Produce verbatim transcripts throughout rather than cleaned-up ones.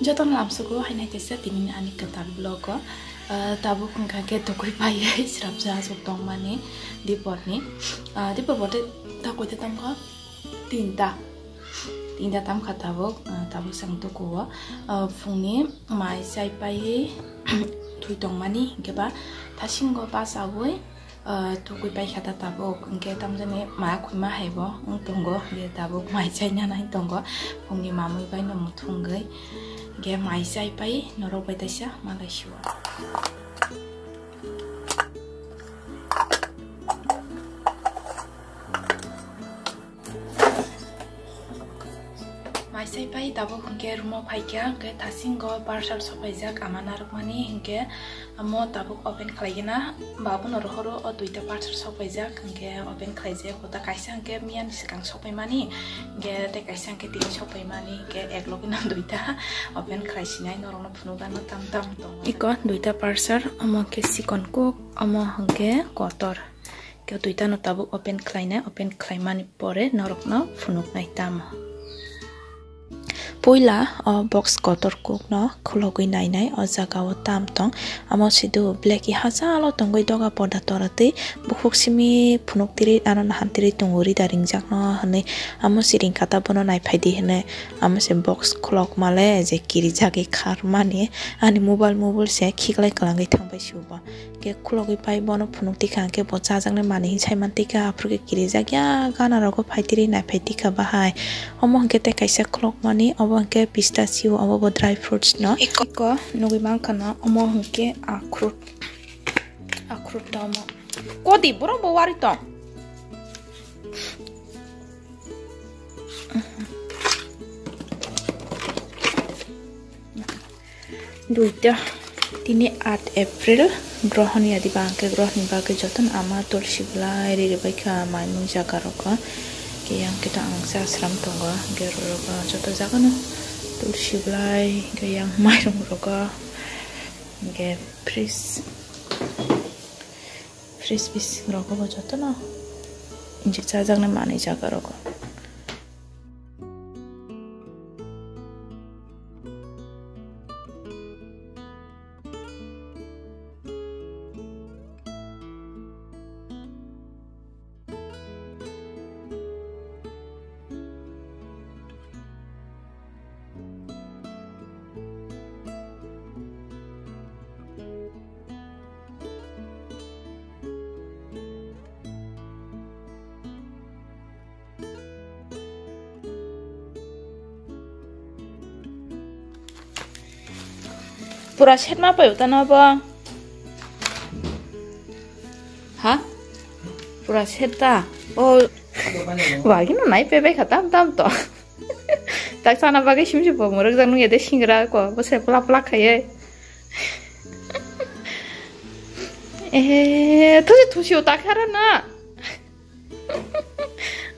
Jotono lamsugo haino kaisa tini ani kwtal vlog o, ah, tabuk wngkha khe tukui paiwi srapsa aswk tongmani dipor ni. Ah, dipor bo tei ta koita tongkha? Tinta. Tinta tamkha tabuk, ah, tabuk chwng tukuo. Ah, phungni mai chai paiwi thwi tongmani, hinkhe ba thasingo bachaui, ah, tukui paikha ta tabuk. Hinkhe tamjani ma khwima haibo wng tongo, hinkhe tabuk mai chaina nai tongo. Phungni mamui bai no muthungwi, hinkhe mai chai pai norok bai taisa malai sio. Mai chai pai tabuk hinkhe room o phaikha, hinkhe thasingo parcel sopaijak ama narwkmani, hinkhe amo tabuk open khlaigena. Babuno rohoro o duita parcel sopaijak, hinkhe open khlaijak, kota kaisa hinkhe miyani swkang sopaimani, hinkhe tei kaisa hinkhe tini sopaimani, hinkhe eklogino duita open khlaisinai norokno phunukgano tam tam tongo. Iko duita parcel, omo hinkhe chikon kuk, omo hinkhe kotor. Khe duitano tabuk open khlainai, open khlaimani pore norokno phunuknai tamo. Puila o box kotor kukno khulogwi nainai, o jaga o tam tong. Amo sidu black i hachalo tongwi doga porda tora twi bukhuk simi phunuk tiri ano nahan tiri tongo rida ringjakno hwnwi. Amo siring kata bono naiphaidi hwnwi. Amo se box khulokma le je kirijagwi kharmani ani mobile mobile se khiklai kwlangwi thangbai subo. Khe khulogwi pai bono phunuk tikha, khe bo chajaknai manwi hinwi saiman tikha, aphuru khe kirijak ya gana rogo phaitiri naiphai tikha bahai. Omo hinkhe tei kaisa khulokmani, obo hinkhe pistachio, obo bo dry fruits no. Iko, iko nugwi mankha no, omo hinkhe akhurut, akhurut da omo. Kodi borok bo wari tong. Duita, tini aat April, grohoni adiba hwnkhe grohoni bagwi jotono ama tulsi belai riribaikha maimung jaga rogo. Khe yang khe ta ang chasram tongo, hwnkhe rorogo joto jagano tulsi belai hwnkhe yang mairung rogo, hwnkhe fridge. Fridge bising rogo bo jotono injik chajaknai manwi jaga rogo. Pura set ma payo ta no bo. Ha? Pura set ta. O. Wagi no nai pe bai kha tam tam to. Tak sana bagwi sim sim bo muruk jang nung ya de singra ko. Bo se pla pla khaye. Eh, thusi thusi uta khara na.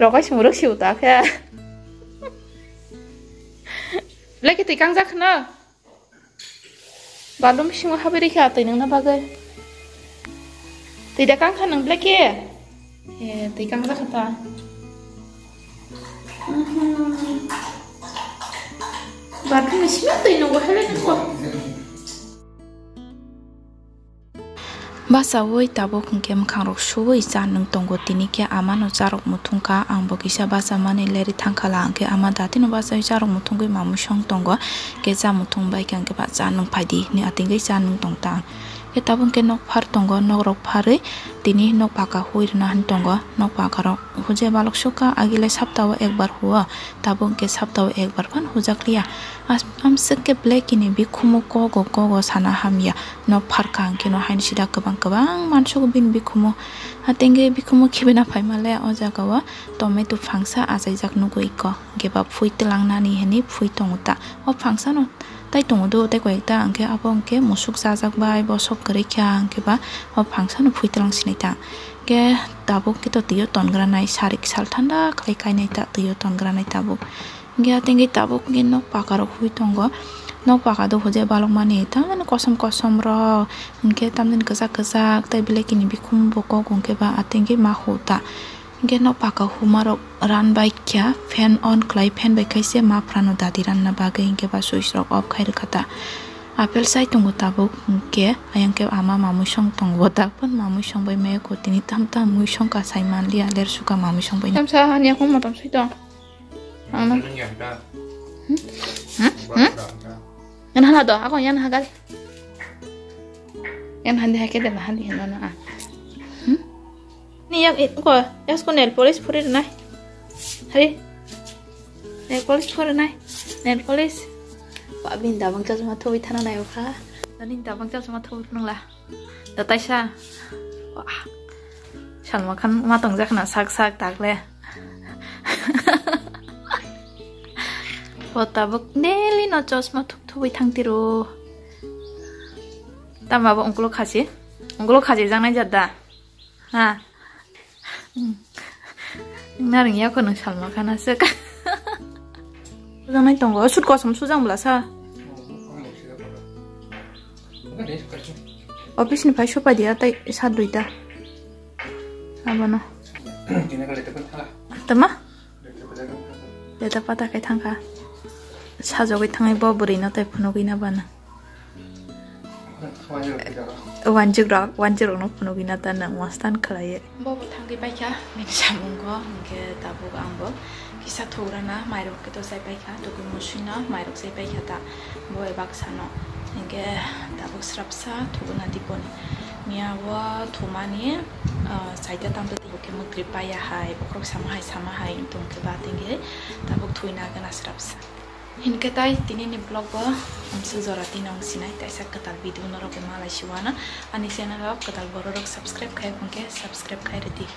Rokai sumuruk si uta khe. Belai khe twi kangjak khna. Balum bisingo habwi rikha twi nungna bagwi. Twi da kang kha nung belai khe. Eh, twi kangjak kha ta. Mhm. Balum bisingo twi nungo hele nung ko. Bachaui tabuk hwnkhe mwkhangrok suui cha nung tongo, tini khe amano charok muthungkha, ang bo kisa bachamani leri thangkhala, hwnkhe ama datino bachaui charok muthungwi mamwi song tongo, khe cha muthung baikha hwnkhe ba cha nung phaidi hinwi atingwi cha nung tongta. Khe tabuk hwnkhe nok phar tongo, nokrok pharwi tini nok paka hui rwna hinwi tongo, nok pakarok hujai balok sukha, agilai saptao ekbar huo, tabuk hwnkhe saptao ekbar phano hujakliya. As-, amswk khe belai kini bikhumu kogo kogo sana hamya. Nok pharkha hwnkhe no haino sida kwbang kwbang mansugo bini bikhumu. Hatengwi bikhumu khibina phaima le o jaga o tomato phangsa achaijak nugwi kho. Hwnkhe ba phui twlangnani hinwi phui tongo ta. O phangsa no tai tongo do tei koi ekta hwnkhe abo hwnkhe musuk chajak bai bosok kwrwi kha hwnkhe ba o phangsa no phui twlang sinai ta. Hwnkhe tabuk khe to twi o tongra nai sarik sal thanda khlai kainai ta twi o tongra nai tabuk. Hwnkhe atengwi tabuk hwnkhe nok paka rok hui tongo. Nok paka do hojai balok mani tamani kosom kosom rok, hwnkhe tamani kwchak kwchak tei belai kini bikhum bo kok hwnkhe ba atengwi ma hu ta. Hingke no paka huma rok ran bai kya fan on khlai, fan bai khaise ma phrano dadi ranna bagwi hingke ba switch rok off khai rwkha ta. Apple sai tongo tabuk hingke ayang ke ama mamui song tongo, dak pun mamui song bai maya ko tini tam tam mui song ka sai man liya ler suka mamui song bai. Tamsa hani ako motom sai tong. Ano. Hmm? Hmm? Hmm? Yan hala do, ako yan hagal. Yan handi hake de handi hino na. Hmm? Ni yak, ko, yak ko nail polish puri nai. Hari. Nail polish puri nai. Nail polish. Wa bin da bang chasma thoi thana nai kha. Nani da bang chasma thoi nang la. Da taisa. Wa. Salma Khan ma tong jak na sak sak tak le. Bo tabuk daily no chasma thup thubui thang tiro. Tama bo ungkulo khachi. Ungkulo khachi jang nai jat da. Ha. Hmm. Narwng ya ko nwng Salma Khan aswk. Sujang nai tongo. Sut kosom sujang bwla sa. Office ni phai sopai dia tai sa duita. Abono. Tama? Leta pata kai thangkha. Sajagwi thangai bo bwrwi no tai phunugwi na bana. Wanjik rok, wanjik rok no phunugwi na ta nang wastan khlaiye. Bo bo thangwi paikha, bini samungo, hingke tabuk ang bo kisa thugrana, mairok kito sai paikha, tubui musui no mairok sai paikha ta, bo eba kisa no, hingke tabuk srapsa thuguna diponi. Miya o thumani, ah, saita tamto tibuk khe mwtri paya hai, bokhorok sama hai, sama hai, tongkhe ba tingkhe tabuk thuina gana srapsa. Hinkhe tai tini ni vlog bo amsuk jora tino wng sinai, kaisa kwtal video norok bo malai si wano. Ani channel o kwtal borok rok subscribe khai phone khe subscribe khai rwdi.